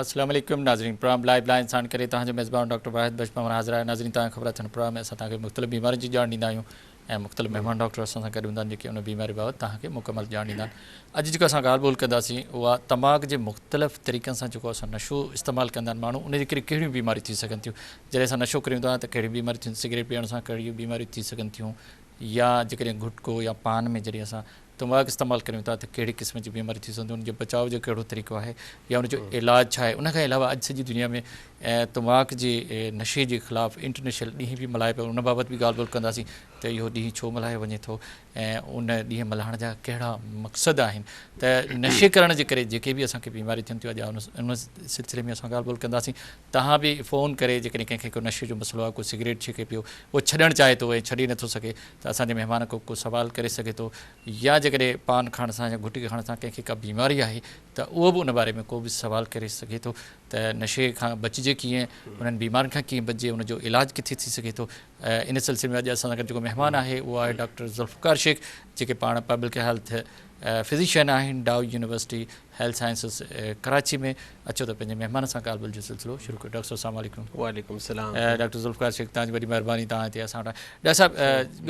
السلام عليڪم ناظرين پروگرام لائيو لائين ساڻ ڪري توهان جو ميزبان ڊاڪٽر واحد بخش پنهور حاضر آهي. ناظرين توهان کي خبر آهي ته هن پروگرام ۾ اسان توهان کي مختلف بيمارين جي ڄاڻ ڏيندا آهيون ۽ مختلف مهمان ڊاڪٽر اسان سان گڏ هوندا آهن جيڪي ان بيماري بابت توهان کي مڪمل ڄاڻ ڏيندا آهن. اڄ جيڪو اسان ڳالهه ٻولهه ڪنداسين اها تماڪ جي مختلف طريقن سان جيڪو اسان نشو استعمال ڪندا آهن ماڻهو ان جي ڪري ڪهڙيون بيماريون ٿي سگهن ٿيون. جڏهن اسان نشو ڪريون ٿا ته ڪهڙيون بيماريون ٿيون سگريٽ پيئڻ سان ڪهڙيون بيماريون ٿي سگهن ٿيون يا جيڪڏهن گٽڪو يا پان ۾ جڏهن اسان تماڪ استعمال ڪريون ٿا ته ڪهڙي قسم جي بيماري ٿي سگهندي ان جي بچاء جو ڪهڙو طريقو آهي يا ان جو علاج ڇا آهي. ان کان علاوه اڄ سڄي دنيا ۾ تماڪ جي نشي جي خلاف انٽرنيشنل ڏينهن به ملهايو پيو ان بابت به ڳالهه ٻولهه ڪنداسين ته اهو ڏينهن ڇو ملهايو وڃي ٿو ۽ ان ڏينهن ملهائڻ جا ڪهڙا مقصد آهن ته نشي ڪرڻ جي ڪري جيڪي به اسان کي بيماريون ٿين ٿيون اڄ ان سلسلي ۾ اسان ڳالهه ٻولهه ڪنداسين. توهان به فون ڪري جيڪڏهن ڪنهن کي ڪو نشي جو مسئلو آهي ڪو سگريٽ ڇڪي پيو اهو ڇڏڻ چاهي ٿو ۽ ڇڏي نٿو سگهي ته اسان جي مهمان کان ڪو سوال ڪري سگهي ٿو يا جيڪڏهن پان کائڻ سان يا گهٽڪي کائڻ سان ڪنهن کي ڪا بيماري آهي ته اهو به ان باري ۾ ڪو به سوال ڪري سگهي ٿو ته نشي کان بچجي ڪيئن انهن بيمارين کان ڪيئن بچجي ان جو علاج ڪٿي ٿي سگهي ٿو. ان سلسلي ۾ اڄ اسان سان گڏ جيڪو مهمان آهي اهو آهي ڊاڪٽر ذوالفقار شيخ جيڪي پاڻ پبلڪ هيلٿ فزيشن آهن Dow university health sciences Karachi ۾. اچو ته پنهنجي مهمان سان ڳالهه ٻولهه جو سلسلو شروع ڪيون. ڊاڪٽر صاحب السلام عليڪم. وعليڪم السلام. ڊاڪٽر ذوالفقار شيخ توهان جي وڏي مهرباني توهان هتي اسان وٽ آيا. ڊاڪٽر صاحب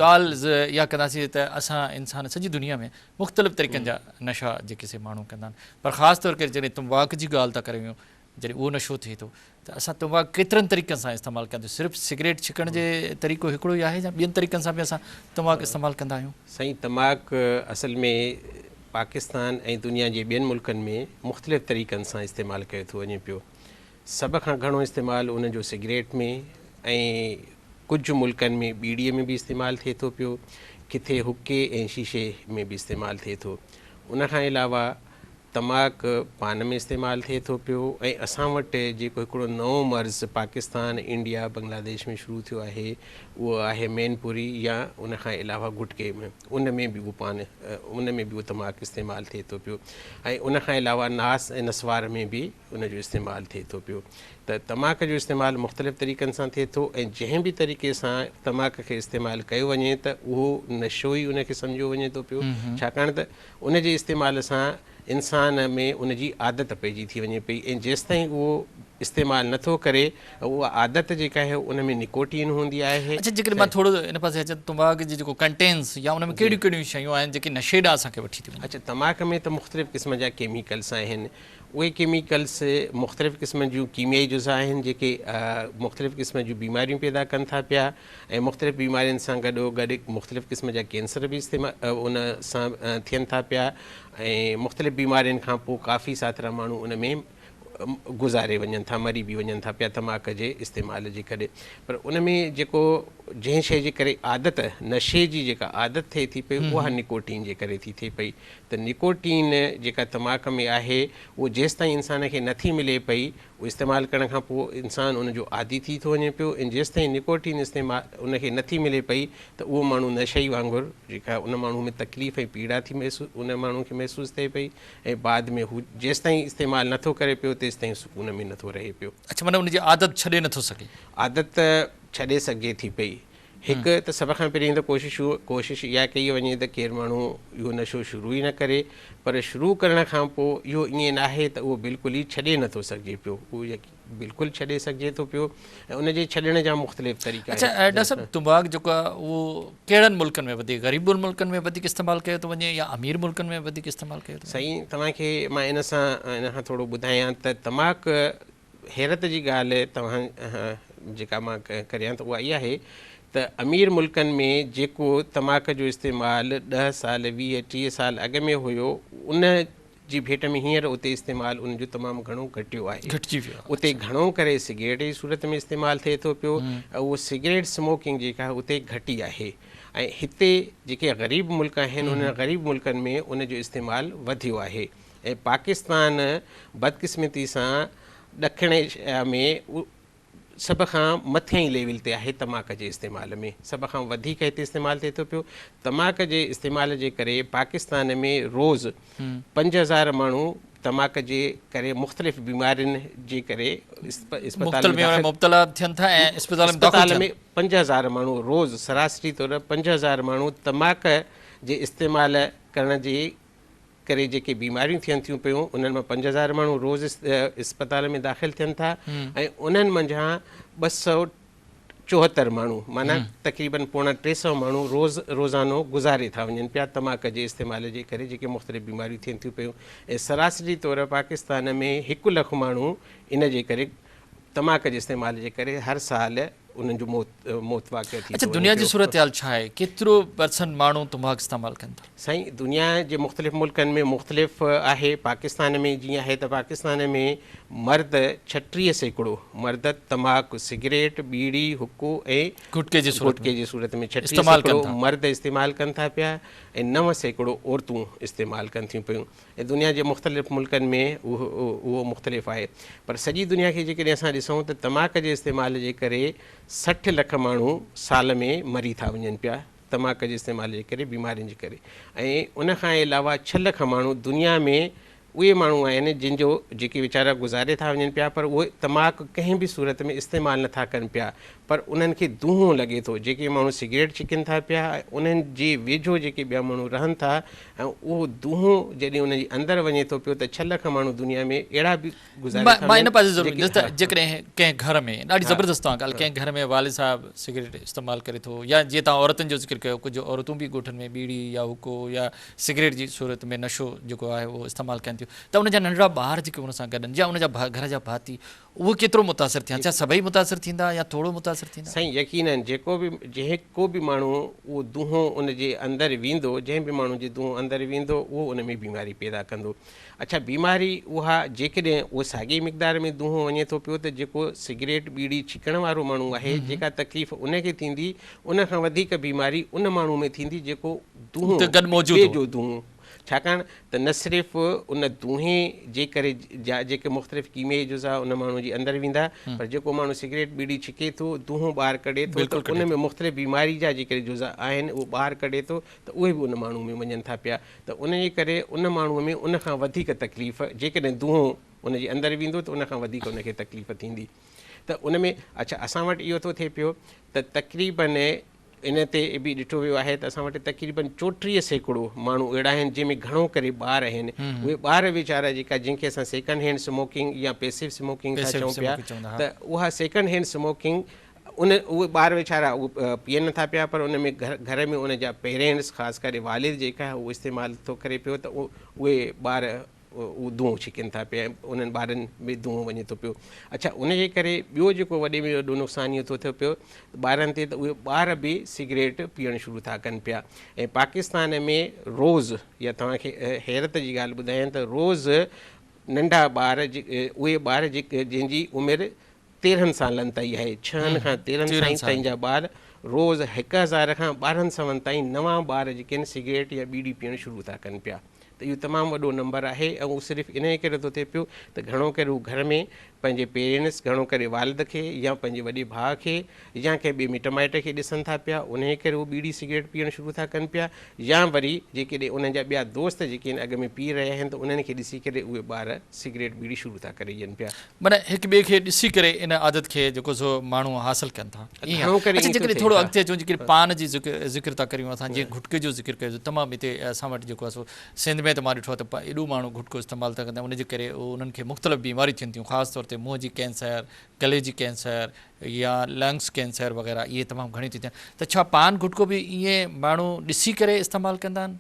ڳالهه اها ڪنداسين ته اسان انسان سڄي دنيا ۾ مختلف طريقن جا نشا جيڪي سي ماڻهو ڪندا آهن پر خاص طور ڪري جڏهن تمباڪ جي ڳالهه ٿا ڪريون جڏهن اهو نشو ٿئي ٿو ته اسان تمباڪ ڪيترن طريقن سان استعمال ڪندا آهيون صرف سگريٽ ڇڪڻ جي طريقو هڪڙو ئي آهي يا ٻين طريقن سان به اسان تمباڪ استعمال ڪندا آهيون؟ سائين تماڪ اصل ۾ پاڪستان ۽ دنيا جي ٻين ملڪن ۾ مختلف طريقن سان استعمال ڪيو ٿو وڃي پيو. سڀ کان گهڻو استعمال ان جو سگريٽ ۾ ۽ ڪجهه ملڪن ۾ ٻيڙي ۾ به استعمال ٿئي ٿو پيو، ڪٿي حقي ۽ شيشي ۾ به استعمال ٿئي ٿو. ان کان علاوه تماڪ پان ۾ استعمال ٿئي ٿو پيو ۽ اسان وٽ جيڪو هڪڙو نئون مرض پاڪستان، انڊيا، بنگلاديش ۾ شروع ٿيو آهي اهو آهي مين پوري يا ان کان علاوه گٽڪي ۾ ان ۾ به اهو پان ان ۾ به اهو تماڪ استعمال ٿئي ٿو پيو ۽ ان کان علاوه ناس ۽ نسوار ۾ به ان جو استعمال ٿئي ٿو پيو ته تماڪ جو استعمال مختلف طريقن سان ٿئي ٿو ۽ جنهن به طريقي سان تماڪ کي استعمال ڪيو وڃي ته اهو نشو ئي ان کي سمجهيو وڃي ٿو پيو ڇاڪاڻ ته ان جي استعمال سان انسان ۾ ان جي عادت پئجي ٿي وڃي پئي ۽ جيستائين اهو استعمال نه ٿو ڪري اها عادت جيڪا آهي ان ۾ نڪوٽين هوندي آهي. اڇا جيڪڏهن مان ٿورو ان پاسي اچان ته تمباڪ جي جيڪو ڪنٽينس يا ان ۾ ڪهڙيون ڪهڙيون شيون آهن جيڪي نشي ڏانهن اسان کي وٺي ٿيون وڃن. اڇا تماڪ ۾ ته مختلف قسم جا ڪيميڪلس آهن اهي ڪيميڪلس مختلف قسم جون ڪيميائي جزا آهن جيڪي مختلف قسم جون بيماريون پيدا ڪن ٿا پيا ۽ مختلف بيمارين سان گڏو گڏ مختلف قسم جا ڪينسر به استعمال ان سان ٿين ٿا پيا ۽ مختلف بيمارين کان پوء ڪافي ساترا ماڻهو ان ۾ گذاري وڃن ٿا مري به وڃن ٿا پيا تماڪ جي استعمال جي ڪري پر ان ۾ جيڪو جنهن شيء جي ڪري عادت نشي جي جيڪا عادت ٿئي ٿي پئي اها نڪوٽين جي ڪري ٿي ٿئي پئي ته نڪوٽين جيڪا تماڪ ۾ آهي اهو جيستائين انسان کي نٿي ملي پئي اهو استعمال ڪرڻ کان پوء انسان ان جو عادي ٿي ٿو وڃي پيو ۽ جيستائين نڪوٽين استعمال ان کي نٿي ملي پئي ته اهو ماڻهو نشئي وانگر جيڪا ان ماڻهو ۾ تڪليف ۽ پيڙا ٿي محسوس ان ماڻهو کي محسوس ٿئي پئي ۽ بعد ۾ هو جيستائين استعمال نٿو ڪري پيو تيستائين سڪون ۾ نٿو رهي پيو. اڇا معنيٰ ان جي عادت ڇڏي نٿو سگهي. عادت ڇڏي سگهجي ٿي پئي. هڪ ته سڀ کان پهرين ته ڪوشش ڪوشش اها ڪئي وڃي ته ڪير ماڻهو اهو نشو شروع ئي نه ڪري پر شروع ڪرڻ کان پوء اهو ائين ناهي ته اهو بلڪل ئي ڇڏي نٿو سگهجي پيو اهو بلڪل ڇڏي سگهجي ٿو پيو ۽ ان جي ڇڏڻ جا مختلف طريقا اڇا ڊاڪٽر صاحب تمباڪ جيڪو آهي اهو ڪهڙن ملڪن ۾ وڌيڪ غريب ملڪن ۾ وڌيڪ استعمال ڪيو ٿو وڃي يا امير ملڪن ۾ وڌيڪ استعمال ڪيو ٿو وڃي؟ سائين توهان کي مان ان سان ان کان ٿورو ٻڌايان ته تماڪ حيرت جي ڳالهه توهان جيڪا مان ڪريان ته اها اها آهي ته امير ملڪن ۾ جيڪو تماڪ جو استعمال ڏهه سال 20 30 سال اڳ ۾ هيو ان جي ڀيٽ ۾ هينئر اتي استعمال ان جو تمام گهڻو گهٽيو آهي. گهٽجي ويو آهي. اتي گهڻو ڪري سگريٽ جي صورت ۾ استعمال ٿئي ٿو پيو ۽ اهو سگريٽ سموڪنگ جيڪا آهي اتي گهٽي آهي ۽ هتي جيڪي غريب ملڪ آهن انهن غريب ملڪن ۾ ان جو استعمال وڌيو آهي. ۽ پاڪستان بدقسمتي سان ڏکڻ ايشيا ۾ سڀ کان مٿئين ليول تي آهي تماڪ جي استعمال ۾ سڀ کان وڌيڪ هتي استعمال ٿئي ٿو پيو تماڪ جي استعمال جي ڪري پاڪستان ۾ روز 5000 ماڻهو تماڪ جي ڪري مختلف بيمارين جي ڪري اسپتال ۾ مبتلا ٿين ٿا ۽ اسپتال ۾ 5000 ماڻهو روز سراسري طور 5000 ماڻهو تماڪ جي استعمال ڪرڻ جي ڪري جيڪي بيماريون ٿين ٿيون پيون انهن مان 5000 ماڻهو روز اسپتال ۾ داخل ٿين ٿا ۽ انهن منجهان 274 ماڻهو معنيٰ تقريبن پوڻا 300 ماڻهو روز روزانو گذاري ٿا وڃن پيا تماڪ جي استعمال جي ڪري جيڪي مختلف بيماريون ٿين ٿيون پيون ۽ سراسري طور پاڪستان ۾ 1 لک ماڻهو ان جي ڪري تماڪ جي استعمال جي ڪري هر سال انهن جو موت موت واقع ٿي اڇا دنيا جي صورتحال ڇا آهي ڪيترو پرسنٽ ماڻهو تماڪ استعمال ڪن ٿا؟ سائين دنيا جي مختلف ملڪن ۾ مختلف آهي پاڪستان ۾ جيئن آهي ته پاڪستان ۾ مرد 36% مرد تماڪ سگريٽ ٻيڙي حڪو ۽ گٽڪي جي صورت گٽڪي جي صورت ۾ 36% مرد استعمال ڪن ٿا پيا ۽ 9% عورتون استعمال ڪن ٿيون پيون ۽ دنيا جي مختلف ملڪن ۾ اهو مختلف آهي پر سڄي دنيا کي جيڪڏهن اسان ڏسون ته تماڪ جي استعمال جي ڪري 60 لک ماڻهو سال ۾ مري ٿا وڃن پيا تماڪ جي استعمال جي ڪري بيمارين جي ڪري ۽ ان کان علاوه 6 لک ماڻهو دنيا ۾ اهي ماڻهو آهن جن جو جيڪي ويچارا گذاري ٿا وڃن پيا پر اهي تماڪ ڪنهن به صورت ۾ استعمال نٿا ڪن پيا پر انهن کي دونهون لڳي ٿو جيڪي ماڻهو سگريٽ ڇڪين ٿا پيا ۽ انهن جي ويجهو جيڪي ٻيا ماڻهو رهن ٿا ۽ اهو دونهون جڏهن انهن جي اندر وڃي ٿو پيو ته 6 لک ماڻهو دنيا ۾ اهڙا به گذاري ٿا مان ان پاسي ضرور ايندس ته جيڪڏهن ڪنهن گهر ۾ ڏاڍي زبردست توهان ڳالهه ڪنهن گهر ۾ والد صاحب سگريٽ استعمال ڪري ٿو يا جيئن توهان عورتن جو ذڪر ڪيو ڪجهه عورتون به ڳوٺن ۾ ٻيڙي يا حقو يا سگريٽ جي صورت ۾ نشو جيڪو آهي اهو استعمال ڪن ٿيون ته ان جا ننڍڙا ٻار جيڪي ان سان گڏ آهن يا ان جا گهر جا ڀاتي اهي ڪيترو متاثر ٿيا؟ ڇا سڀئي متاثر ٿيندا يا ٿورو متاثر ٿيندا؟ سائين يقينن جيڪو به جنهن ڪو به ماڻهو اهو دونهون ان جي اندر ويندو جنهن به ماڻهو جي دونهون اندر ويندو اهو ان ۾ بيماري پيدا ڪندو اڇا بيماري اها جيڪڏهن اهو ساڳئي مقدار ۾ دونهون وڃي ٿو پيو ته جيڪو سگريٽ ٻيڙي ڇڪڻ وارو ماڻهو آهي جيڪا تڪليف ان کي ٿيندي ان کان وڌيڪ بيماري ان ماڻهو ۾ ٿيندي جيڪو دونهون گڏ موجود ٻئي جو دونهون ڇاڪاڻ ته نه صرف ان دونهين جي ڪري جا جيڪي مختلف ڪيميائي جزا ان ماڻهو جي اندر ويندا پر جيڪو ماڻهو سگريٽ ٻيڙي ڇڪي ٿو دونهون ٻاهر ڪڍي ٿو ته ان ۾ مختلف بيماري جا جيڪي جزا آهن اهو ٻاهر ڪڍي ٿو ته اهي به ان ماڻهو ۾ وڃن ٿا پيا ته ان جي ڪري ان ماڻهو ۾ ان کان وڌيڪ تڪليف جيڪڏهن دونهون ان جي اندر ويندو ته ان کان وڌيڪ ان کي تڪليف ٿيندي ته ان ۾ اڇا اسان وٽ اهو ٿو ٿئي پيو ته تقريبن ان تي به ڏٺو ويو آهي ته اسان وٽ تقريبن 34% ماڻهو اهڙا آهن جنهن ۾ گهڻو ڪري ٻار آهن اهي ٻار ويچارا جيڪا جن کي اسان سيڪنڊ هينڊ سموڪنگ يا پيسو سموڪنگ ٿا چئون پيا ته اها سيڪنڊ هينڊ سموڪنگ ان اهي ٻار ويچارا اهي پيئن نٿا پيا پر ان ۾ گهر ۾ ان جا پيرينٽس خاص ڪري والد جيڪا آهي اهو استعمال ٿو ڪري پيو ته اهي ٻار اهو دونهون ڇڪين ٿا پيا ۽ انهن ٻارن ۾ دونهون وڃي ٿو پيو. اڇا ان جي ڪري ٻيو جيڪو وڏي ۾ وڏو نقصان اهو ٿو ٿئي پيو ته ٻارن تي ته اهي ٻار به سگريٽ پيئڻ شروع ٿا ڪن پيا ۽ پاڪستان ۾ روز يا توهان کي حيرت جي ڳالهه ٻڌايان ته روز ننڍا ٻار اهي ٻار جن جي عمر 13 سالن تائين آهي، ڇهن کان 13 سالن تائين جا ٻار روز 1000 کان 1200 تائين نوان ٻار جيڪي آهن سگريٽ يا ٻيڙي پيئڻ شروع ٿا ڪن پيا ته اهو تمام وڏو نمبر آهي ۽ اهو صرف انهيء ڪري ٿو ٿئي پيو ته گهڻو ڪري هو گهر ۾ پنهنجي پيرينٽس گهڻو ڪري والد کي يا پنهنجي وڏي ڀاء کي يا ڪنهن ٻئي مٽ مائٽ کي ڏسن ٿا پيا انهيء ڪري هو ٻيڙي سگريٽ پيئڻ شروع ٿا ڪن پيا يا وري جيڪڏهن انهن جا ٻيا دوست جيڪي آهن اڳ ۾ پي رهيا آهن ته انهن کي ڏسي ڪري اهي ٻار سگريٽ ٻيڙي شروع ٿا ڪري ڏين پيا. معنيٰ هڪ ٻئي کي ڏسي ڪري ان عادت کي جيڪو سو ماڻهو حاصل ڪن ٿا. ائين آهي. اڇا جيڪڏهن ٿورو اڳتي اچون جيڪڏهن پان جي ذڪر ٿا ڪريون اسان جيئن گهٽڪي جو ذڪر ڪيو تمام هتي اسان وٽ جيڪو آهي سو سنڌ ۾ ته مان ڏٺو آهي ته ايڏو ماڻهو گهٽڪو استعمال ٿا ڪن ان جي ڪري انهن کي مختلف بيماريون ٿين ٿيون خاص طور تي منهن جي ڪينسر گلي جي ڪينسر يا لنگس ڪينسر وغيره اهي تمام گهڻيون ٿيون ٿين ته ڇا پان گهٽڪو به ائين ماڻهو ڏسي ڪري استعمال ڪندا آهن؟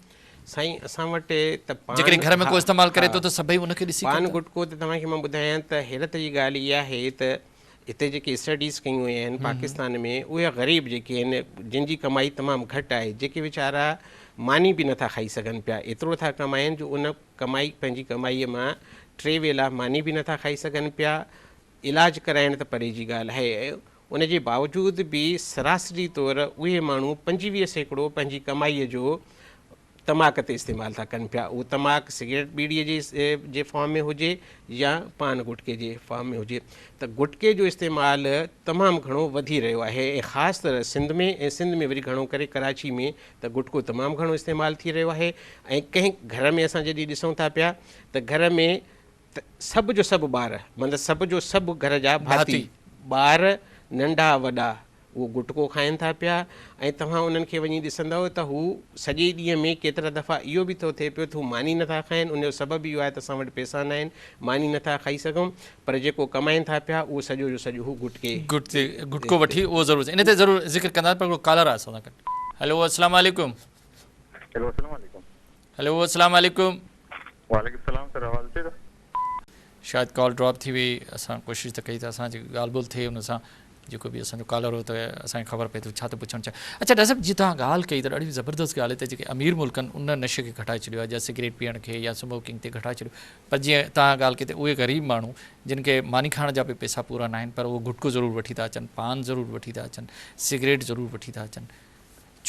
سائين اسان وٽ ته پان جيڪڏهن گهر ۾ ڪو استعمال ڪري ٿو ته سڀئي ان کي ڏسي پان گٽڪو ته توهان کي مان ٻڌايان ته حيرت جي ڳالهه اها آهي ته هتي جيڪي اسٽڊيز ڪيون ويون آهن پاڪستان ۾ اهي غريب جيڪي آهن جن جي ڪمائي تمام گهٽ آهي جيڪي ويچارا ماني به نٿا کائي سگهن پيا ايترو ٿا ڪمائن جو ان ڪمائي پنهنجي ڪمائي مان ٽي ويلا ماني به نٿا کائي سگهن پيا علاج ڪرائڻ ته پري جي ڳالهه آهي ان جي باوجود به سراسري طور اهي ماڻهو 25% پنهنجي ڪمائيء جو تماڪ تي استعمال ٿا ڪن پيا. اهو تماڪ سگريٽ ٻيڙيء جي جي فارم ۾ هجي يا پان گٽڪي جي فارم ۾ هجي ته گٽڪي جو استعمال تمام گهڻو وڌي رهيو آهي ۽ خاص طرح سنڌ ۾ ۽ سنڌ ۾ وري گهڻو ڪري ڪراچي ۾ ته گٽڪو تمام گهڻو استعمال ٿي رهيو آهي ۽ ڪنهن گهر ۾ اسان جڏهن ڏسون ٿا پيا ته گهر ۾ ته سڀ جو سڀ ٻار مطلب سڀ جو سڀ گهر جا ڀاتي ٻار ننڍا وڏا اهو گٽڪو کائن ٿا پيا ۽ توهان انهن کي وڃي ڏسندؤ ته هو سڄي ڏينهن ۾ ڪيترا دفعا اهو به ٿو ٿئي پيو ته هو ماني نٿا کائن ان جو سبب اهو آهي ته اسان وٽ پئسا ناهن ماني نٿا کائي سگهون پر جيڪو ڪمائن ٿا پيا اهو سڄو جو سڄو هو گٽڪي گٽ تي گٽڪو وٺي اهو ضرور ان تي ضرور ذڪر ڪنداسين پر هڪڙو ڪالر آهي اسان سان گڏ هيلو السلام عليڪم. هيلو السلام عليڪم. هيلو السلام عليڪم. وعليڪم السلام سر آواز اچي ٿو. شايد ڪال ڊراپ ٿي وئي اسان ڪوشش ته ڪئي ته اسان جي ڳالهه ٻولهه ٿئي ان سان جيڪو به اسان جو ڪالر هو ته اسان کي خبر پئي ته ڇا ٿو پڇڻ چاهي اڇا ڊاڪٽر صاحب جي توهان ڳالهه ڪئي ته ڏاڍي زبردست ڳالهه آهي ته جيڪي امير ملڪ آهن ان نشي کي گهٽائي ڇڏيو آهي يا سگريٽ پيئڻ کي يا سموڪنگ تي گهٽائي ڇڏيو پر جيئن توهان ڳالهه ڪئي ته اهي غريب ماڻهو جن کي ماني کائڻ جا به پئسا پورا ناهن پر اهو گٽڪو ضرور وٺي ٿا اچن پان ضرور وٺي ٿا اچن سگريٽ ضرور وٺي ٿا اچن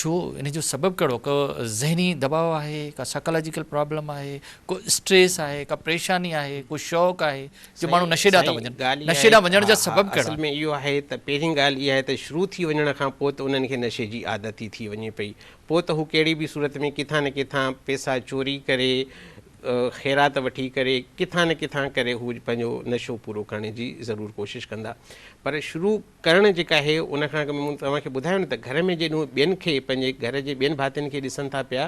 ڇو؟ ان جو سبب ڪهڙو؟ ڪو ذهني دٻاء آهي، ڪا سائيڪالاجيڪل پرابلم آهي، ڪو اسٽريس آهي، ڪا پريشاني آهي، ڪو شوق آهي جو ماڻهو نشي ڏانهن ٿا وڃن؟ نشي ڏانهن وڃڻ جا سبب ڪهڙا اصل ۾ اهو آهي ته پهرين ڳالهه اها آهي ته شروع ٿي وڃڻ کان پوء ته انهن کي نشي جي عادت ئي ٿي وڃي پئي. پوء ته هو ڪهڙي به صورت ۾ ڪٿان نه ڪٿان پئسا چوري ڪري، خيرات وٺي ڪري، ڪٿان نه ڪٿان ڪري هو پنهنجو نشو پورو ڪرڻ جي ضرور ڪوشش ڪندا. پر شروع ڪرڻ جيڪا آهي ان کان اڳ ۾ مون توهان کي ٻڌايو نه ته گهر ۾ جڏهن هو ٻين کي پنهنجي گهر جي ٻين ڀاتين کي ڏسن ٿا پيا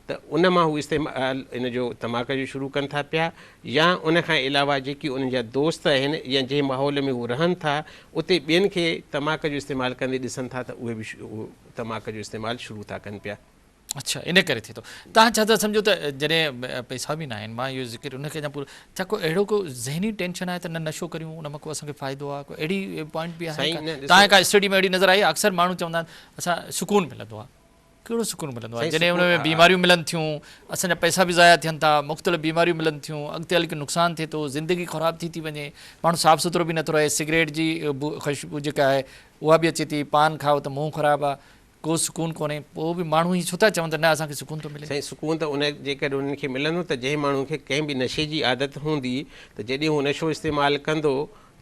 ته ان مان هو استعمال ان جو تماڪ جو شروع ڪن ٿا پيا يا ان کان علاوه جيڪي انهن جا دوست آهن يا جنهن ماحول ۾ هو رهن ٿا اتي ٻين کي تماڪ جو استعمال ڪندي ڏسن ٿا ته اهي به تماڪ جو استعمال شروع ٿا ڪن پيا. اڇا ان ڪري ٿئي ٿو. توهان ڇا ٿا سمجهو ته جڏهن پئسا به ناهن مان اهو ذڪر ان کي اڃا پورو ڇا ڪو اهڙو ڪو ذهني ٽينشن آهي ته نه نشو ڪريون ان مان ڪو اسان کي فائدو آهي ڪو اهڙي پوائنٽ به آهي سائين نه ڏسو توهان ڪا اسٽڊي ۾ اهڙي نظر آئي اڪثر ماڻهو چوندا آهن اسان سڪون ملندو آهي ڪهڙو سڪون ملندو آهي سائين جڏهن ان سڪون ۾ بيماريون ملن ٿيون اسان جا پئسا به ضايع ٿين ٿا مختلف بيماريون ملن ٿيون اڳتي هلي ڪي نقصان ٿئي ٿو زندگي خراب ٿي ٿي وڃي ماڻهو صاف سٿرو به نٿو رهي سگريٽ جي خوشبو جيڪا آهي اها به اچي ٿي پان کائو ته منهن خراب آهي ڪو سڪون ڪونهي، پوء به ماڻهو هي ڇو ٿا چون ته نه اسان کي سڪون ٿو ملي؟ سائين سڪون ته ان جيڪڏهن انهن کي ملندو ته جنهن ماڻهو کي ڪنهن به نشي جي عادت هوندي ته جڏهن هو نشو استعمال ڪندو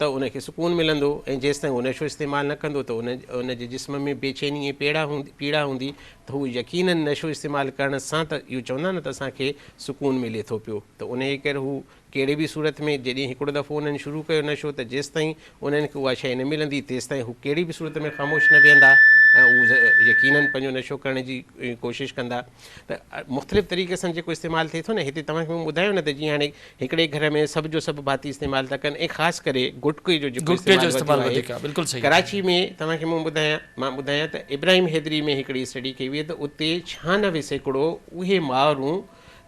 ته ان کي سڪون ملندو ۽ جيستائين هو نشو استعمال نه ڪندو ته ان ان جي جسم ۾ بيچيني ۽ پيڙا هوندي پيڙا هوندي ته هو يقينن نشو استعمال ڪرڻ سان ته اهو چوندا نه ته اسان کي سڪون ملي ٿو پيو ته انهيء ڪري هو ڪهڙي به صورت ۾ جڏهن هڪڙو دفعو انهن شروع ڪيو نشو ته جيستائين انهن کي اها شيء نه ملندي تيستائين هو ڪهڙي به صورت ۾ خاموش نه ويهندا ۽ هو يقينن پنهنجو نشو ڪرڻ جي ڪوشش ڪندا ته مختلف طريقي سان جيڪو استعمال ٿئي ٿو نه هتي توهان کي مون ٻڌايو نه ته جيئن هاڻي هڪڙي گهر ۾ سڀ جو سڀ ڀاتي استعمال ٿا ڪن ۽ خاص ڪري گٽڪي جو جيڪو استعمال وڌيو آهي ڪراچي ۾ توهان کي مون ٻڌايان مان ٻڌايان ته ابراهيم حيدري ۾ هڪڙي اسٽڊي ڪئي وئي ته اتي 96% اهي مائرون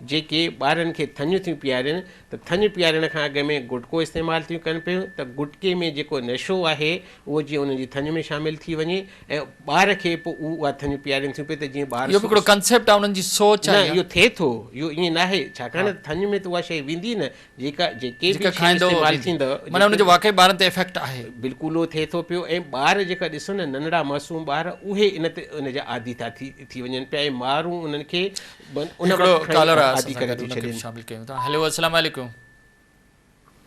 جيڪي ٻارن کي ٿڃ ٿيون پيارين ته ٿڃ پيارڻ کان اڳ ۾ گٽڪو استعمال ٿيون ڪن پيون ته گٽڪي ۾ جيڪو نشو آهي اهو جيئن انهن جي ٿڃ ۾ شامل ٿي وڃي ۽ ٻار کي پوء اها ٿڃ پيارين ٿيون پيون ته جيئن ٻار اهو به هڪڙو ڪنسيپٽ آهي انهن جي سوچ آهي نه اهو ٿئي ٿو اهو ائين ناهي ڇاڪاڻ ته ٿڃ ۾ ته اها شيء ويندي نه جيڪا جيڪي به شيء استعمال ٿيندو معنيٰ ان جو واقعي ٻارن تي افيڪٽ آهي. بلڪل اهو ٿئي ٿو پيو ۽ ٻار جيڪا ڏسو نه ننڍڙا معصوم ٻار اهي ان تي ان جا عادي ٿا ٿي وڃن پيا ۽ مائرون انهن کي ان هڪڙو وقت کان ئي ڪالر آهي اسان عادي سان ڪري گڏ ٿيون ان کي به ڇڏين. شامل ڪيون ٿا هيلو السلام عليڪم.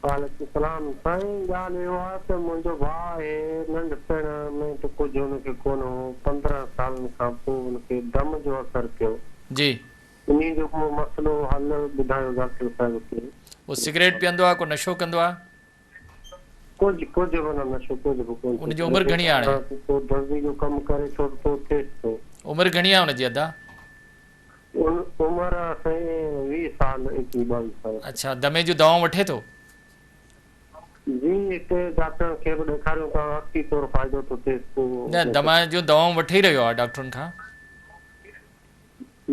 وعليڪم السلام سائين ڳالهه اهو آهي ته منهنجو ڀاء آهي ننڍپڻ ۾ ته ڪجهه هن کي ڪونه هو 15 سالن کان پوء هن کي دم جو اثر پيو جي. انهي جو ڪو مسئلو حل ٻڌايو ڊاڪٽر صاحب کي. هو سگريٽ پيئندو آهي ڪو نشو ڪندو آهي. ڪجهه ڪجهه به نه نشو ڪجهه به ڪونه ان جي عمر گهڻي آهي هاڻي. ڪو درزي جو ڪم ڪري ٿو ته پوء ٿئيس ٿو. عمر گهڻي آهي ان جي ادا. عمر سائين 20 سال 21 22 سال. اڇا دمي جون دوائون وٺي ٿو. جي هتي ڊاڪٽرن کي به ڏيکاريون ٿا وقتي طور فائدو ٿو ٿئيس پوء. نه دمي جون دوائون وٺي رهيو آهي ڊاڪٽرن کان.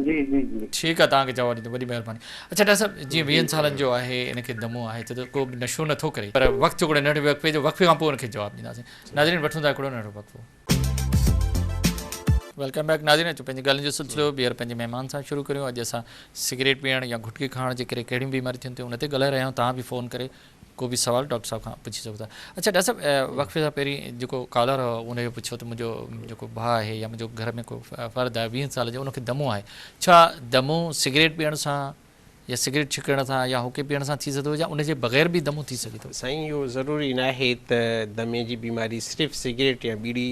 جي جي جي. ٺيڪ آ توهان کي جواب ڏيندو وڏي مهرباني. اڇا ڊاڪٽر صاحب جيئن ويهن سالن جو آهي ان کي دمو آهي ته ڪو به نشو نٿو ڪري پر وقت هڪڙو ننڍڙي وقفي جو وقفي کان پوء ان کي جواب ڏينداسين ناظرين وٺون ٿا هڪڙو ننڍڙو وقفو. Welcome back ناظرين اچو پنهنجي ڳالهين جو سلسلو ٻيهر پنهنجي مهمان سان شروع ڪريون اڄ اسان سگريٽ پيئڻ يا گهٽڪي کائڻ جي ڪري ڪهڙيون بيماريون ٿين ٿيون ان تي ڳالهائي رهيا آهيون توهان به فون ڪري ڪو به سوال ڊاڪٽر صاحب کان پڇي سگهو ٿا. اڇا ڊاڪٽر صاحب وقفي سان پهرين جيڪو ڪالر هو ان اهو پڇيو ته منهنجو جيڪو ڀاء آهي يا منهنجو گهر ۾ ڪو فرد آهي ويهن سالن جو ان کي دمو آهي ڇا دمو سگريٽ پيئڻ سان يا سگريٽ ڇڪڻ سان يا حقي پيئڻ سان ٿي سگهي ٿو يا ان جي بغير به دمو ٿي سگهي ٿو؟ سائين اهو ضروري ناهي ته دمي جي بيماري صرف سگريٽ يا ٻيڙي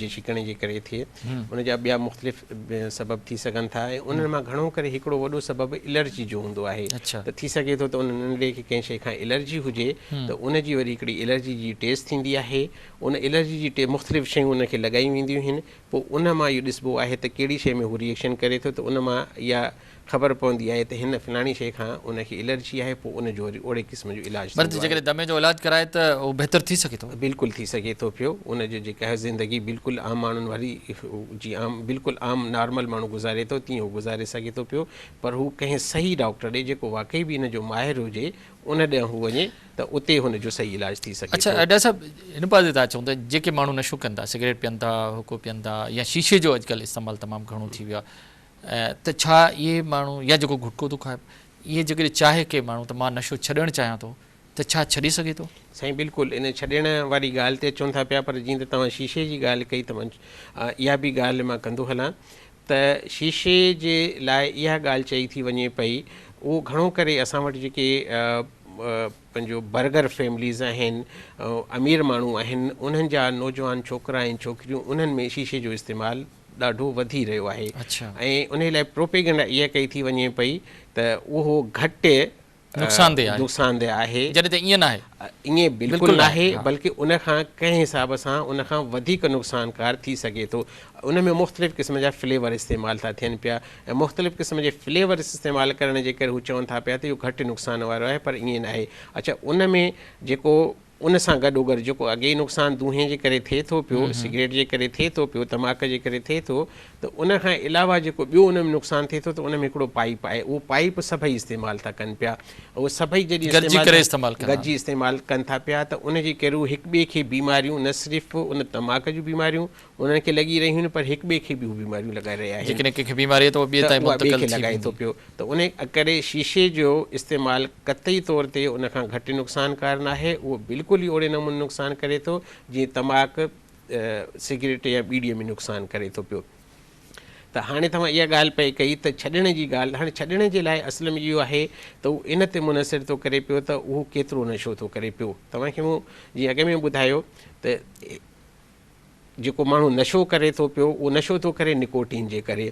جي ڇڪڻ جي ڪري ٿئي ان جا ٻيا مختلف سبب ٿي سگهن ٿا ۽ انهن مان گهڻو ڪري هڪڙو وڏو سبب الرجي جو هوندو آهي ته ٿي سگهي ٿو ته ان ننڍڙي کي ڪنهن شيء کان الرجي هجي ته ان جي وري هڪڙي الرجي جي ٽيسٽ ٿيندي آهي ان الرجي جي مختلف شيون ان کي لڳايون وينديون آهن پوء ان مان اهو ڏسبو آهي ته ڪهڙي شيء ۾ هو ريئيڪشن ڪري ٿو ته ان مان اها خبر پوندي آهي ته هن فلاڻي شيء کان ان کي الرجي آهي پوء ان جو وري اوڙي قسم جو علاج مرض ٿيندو آهي. جيڪڏهن دمي جو علاج ڪرائي ته اهو بهتر ٿي سگهي ٿو؟ بلڪل ٿي سگهي ٿو پيو ان جو جيڪا آهي زندگي بلڪل عام ماڻهن واري جي عام بلڪل عام نارمل ماڻهو گذاري ٿو تيئن هو گذاري سگهي ٿو پيو پر هو ڪنهن صحيح ڊاڪٽر ڏي جيڪو واقعي به ان جو ماهر هجي ان ڏانهن هو وڃي ته اتي هن جو صحيح علاج ٿي سگهي اڇا ٿو. ڊاڪٽر صاحب هن پاسي ٿا اچون ته جيڪي ماڻهو نشو ڪن ٿا سگريٽ پين ٿا حقو پين ٿا يا شيشي جو اڄڪلهه استعمال تمام گهڻو ٿي ويو آهي ته ڇا اهي ماڻهو يا جيڪو گهٽڪو ٿو کائي اهي جيڪڏهن چاهي ڪي ماڻهو ته مان نشو ڇڏڻ چاهيان ٿو ته ڇا ڇڏي سگهي ٿو؟ سائين بلڪل ان ڇڏڻ واري ڳالهه تي اچون ٿا پيا پر جيئن ته توهان شيشي جي ڳالهه ڪئي ته مان اها به ڳالهه مان ڪندو هلان ته شيشي جي لاء اها ڳالهه چئي ٿي وڃي پئي اهو گهڻو ڪري اسان وٽ جيڪي پنهنجو برگر فيمليز آهن امير ماڻهو آهن انهن جا نوجوان ڇوڪرا ۽ ڇوڪريون انهن ۾ شيشي جو استعمال ڏاڍو وڌي رهيو آهي ۽ انهي لاء پروپيگنڊا اها ڪئي ٿي وڃي پئي ته اهو گهٽ نقصانده آهي جڏهن ته ائين ناهي. ائين بلڪل ناهي بلڪه ان کان ڪنهن حساب سان ان کان وڌيڪ نقصانڪار ٿي سگهي ٿو. ان ۾ مختلف قسم جا فليور استعمال ٿا ٿين پيا ۽ مختلف قسم جي فليورس استعمال ڪرڻ جي ڪري هو چون ٿا پيا ته اهو گهٽ نقصان وارو آهي پر ائين ناهي. اڇا ان ۾ جيڪو ان سان گڏوگڏ جيڪو اڳي ئي نقصان دونهين جي ڪري ٿئي ٿو پيو، سگريٽ جي ڪري ٿئي ٿو پيو، تماڪ جي ڪري ٿئي ٿو ته ان کان علاوه جيڪو ٻيو ان ۾ نقصان ٿئي ٿو ته ان ۾ هڪڙو پائيپ آهي اهو پائيپ سڀئي استعمال ٿا ڪن پيا اهو سڀئي جڏهن گڏجي ڪري استعمال ڪن ٿا. گڏجي استعمال ڪن ٿا پيا ته ان جي ڪري هو هڪ ٻئي کي بيماريون نه صرف ان تماڪ جون بيماريون انهن کي لڳي رهيون آهن پر هڪ ٻئي کي به هو بيماريون لڳائي رهيا آهن. جيڪڏهن ڪنهن کي بيماري آهي ته اها ٻئي ته تائين اها ٻئي منتقل کي ٿي لڳائي ٿو ويندي. پيو ته ان ڪري شيشي جو استعمال قطعي طور تي ان کان گهٽ نقصانڪار ناهي اهو بلڪل ئي اوڙي نموني نقصان ڪري ٿو جيئن تماڪ، سگريٽ يا ٻيڙيء ۾ نقصان ڪري ٿو پيو. ته هاڻي توهان اها ڳالهه پئي ڪئي ته ڇڏڻ جي ڳالهه هاڻي ڇڏڻ جي لاء اصل ۾ اهو آهي ته هو ان تي منحصر ٿو ڪري پيو ته اهو ڪيترو نشو ٿو ڪري پيو توهان کي مون جيئن اڳ ۾ ٻڌايو ته جيڪو ماڻهو نشو ڪري ٿو پيو اهو نشو ٿو ڪري نڪوٽين جي ڪري.